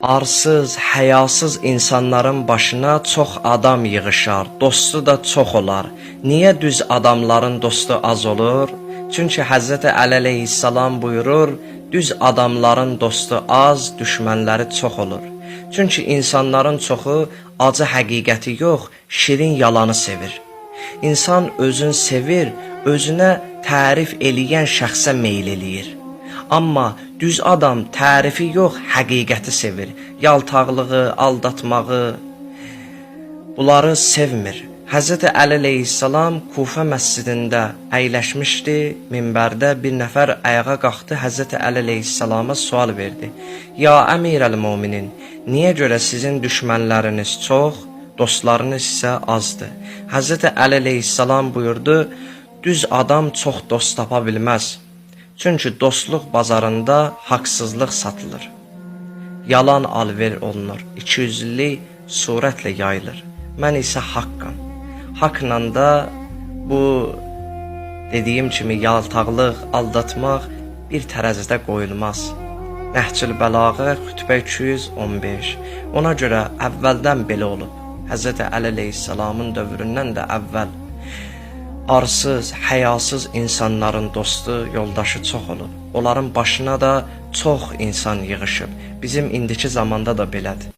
Arsız, həyasız insanların başına çox adam yığışar, dostu da çox olar. Niyə düz adamların dostu az olur? Çünki Həzrəti Əli əleyhissalam buyurur, düz adamların dostu az, düşmənləri çox olur. Çünki insanların çoxu acı həqiqəti yox, şirin yalanı sevir. İnsan özün sevir, özünə tərif eləyən şəxsə meyl eləyir. Amma düz adam tərifi yox, həqiqəti sevir. Yaltaqlığı, aldatmağı, bunları sevmir. Həzrəti Əli əleyhissalam Kufə məscidində əyləşmişdi. Minbərdə bir nəfər ayağa qalxdı, Həzrəti Əli əleyhissalama sual verdi. Ya Əmirəl Möminin, niyə görə sizin düşmənləriniz çox, dostlarınız isə azdır? Həzrəti Əli əleyhissalam buyurdu, düz adam çox dost tapa bilməz. Çünki dostluq bazarında haqsızlıq satılır. Yalan alver olunur, ikiyüzlülük surətlə yayılır. Mən isə haqqam. Haqla da bu dediyim kimi yaltaqlıq, aldatmaq bir tərəzidə qoyulmaz. Nəhcül Bəlağə xütbə 215. Ona görə əvvəldən belə olub. Həzrəti Əli əleyhissalamın dövründən də əvvəl arsız, həyasız insanların dostu, yoldaşı çox olub. Onların başına da çox insan yığışıb. Bizim indiki zamanda da belədir.